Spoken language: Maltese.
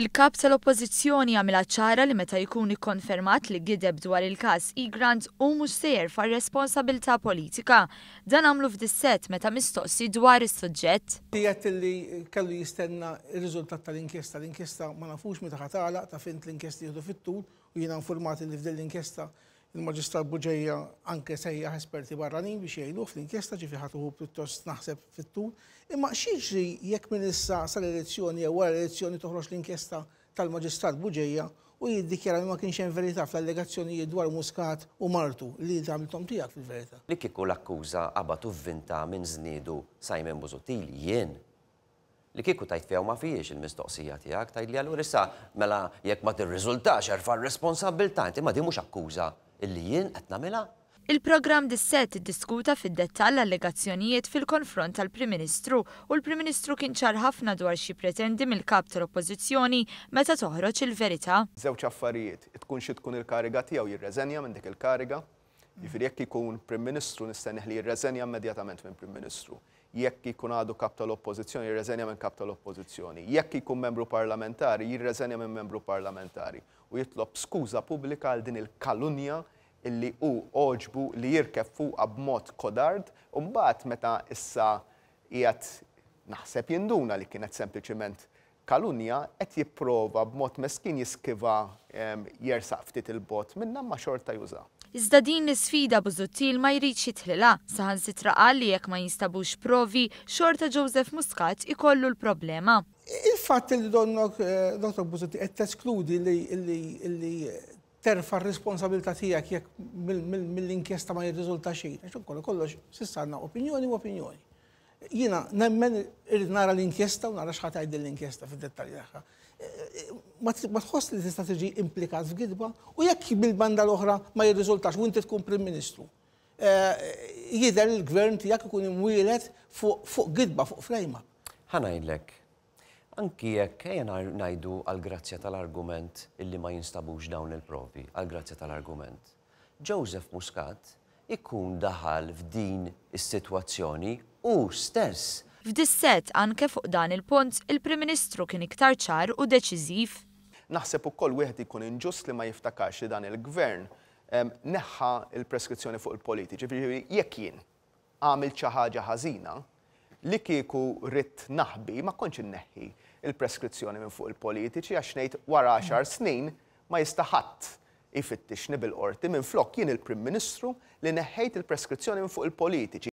Il-Kap tal-Oppożizzjoni għamilha ċara li meta jkun ikkonfermat li gideb dwar il-każ Egrant hu mhux se jerfa' r-responsabilità politika. Dan għamlu f'Dissett meta mistoqsi dwar is-suġġett. Għedt li kellu jistenna r-riżultat tal-inkjesta. L-inkjesta ma nafux meta ħa tagħlaq, taf int l-inkjesti jieħdu fit-tul u jiena infurmat li f'din l-inkjesta il-Maġistrat Bugeja anke sejjaħ esperti barranin biex jgħinuh fl-inkjesta, ġifieri ħa tieħu pjuttost naħseb fit-tul. Imma x'jiġri jekk minn issa sal-elezzjoni jew wara l-elezzjoni toħroġ l-inkjesta tal-Maġistrat Bugeja u jiddikjara li ma kienx hemm verità fl-allegazzjonijiet dwar Muscat u martu li inti għamilthom tiegħek fil-verità? Li kieku l-akkuża qabad u vvinta minn żniedu Simon Busuttil, jien Li kieku tgħid fiha u ma fihiex il-mistoqsija tiegħek, tgħidli allura issa mela jekk ma tirriżultax erfa' r-responsabbiltà inti, imma din mhux akkuża illi jien qed nagħmilha. Il-programm Dissett iddiskuta fid-dettall l-allegazzjonijiet fil-konfront tal-Prim Ministru u l-Prim Ministru kien ċar ħafna dwar x'jippretendi mill-Kap tal-Oppożizzjoni meta toħroġ il-verità. Żewġ affarijiet, tkun xi tkun il-kariga tiegħu jirreżenja minn dik il-kariga. Jiġifieri jekk ikun Prim Ministru nistennih li jirreżenja immedjatament minn Prim Ministru. Jekk ikun għadu Kap tal-Oppożizzjoni jirreżenja minn Kap tal-Oppożizzjoni. Jekk ikun Membru Parlamentari jirreżenja minn Membru Parlamentari u jitlob skuża pubblika għal din il-kalunja illi hu għoġbu li jirkeb fuqha b'mod kodard u mbagħad meta issa qiegħed naħseb jinduna li kienet sempliċiment Kalunja qed jipprova b'mod meskin jiskiva jersaq ftit 'il bogħod minnha imma xorta juża. Iżda din l-isfida Busuttil ma jridx jidħlilha. Saħansitra qal li jekk ma jinstabux provi, xorta Joseph Muscat ikollu l-problema. Il-fatt li donnok Dottor Busuttil qed teskludi li terfa' r-responsabilità tiegħek jekk mill-inkjesta ma jirriżulta xejn, għax ukoll kollox s'issa għandna opinjoni u opinjoni. Jiena nemmen irrid nara l-inkjesta u nara x'ħa tgħid din l-inkjesta fid-dettalji tagħha. Ma tħoss li tista' tiġi implikat f'gidba u jekk bil-banda l-oħra ma jirriżultax u inti tkun Prim Ministru. Jidher li l-gvern tiegħek ikun imwieled fuq gidba, fuq frame-up. Ħa ngħidlek, anki jekk ejja ngħidu għall-grazzja tal-argument illi ma jinstabux dawn il-provi, għall-grazzja tal-argument. Joseph Muscat ikun daħal f'din is-sitwazzjoni hu stess. F'dissett, anke fuq dan il-punt, il-Prim Ministru kien iktar ċar u deċiżiv. Naħseb ukoll wieħed ikun inġust li ma jiftakarx li dan il-Gvern neħħa l-preskrizzjoni fuq il-politiċi. Jiġifieri jekk jien għamilt xi ħaġa ħażina, li kieku ridt naħbi ma kontx inneħħi l-preskrizzjoni minn fuq il-politiċi għax ngħid wara għaxar snin ma jista' ħadd jfittixni bil-qorti, minflok jien il-Prim Ministru li neħħejt il-preskrizzjoni minn fuq il-politiċi.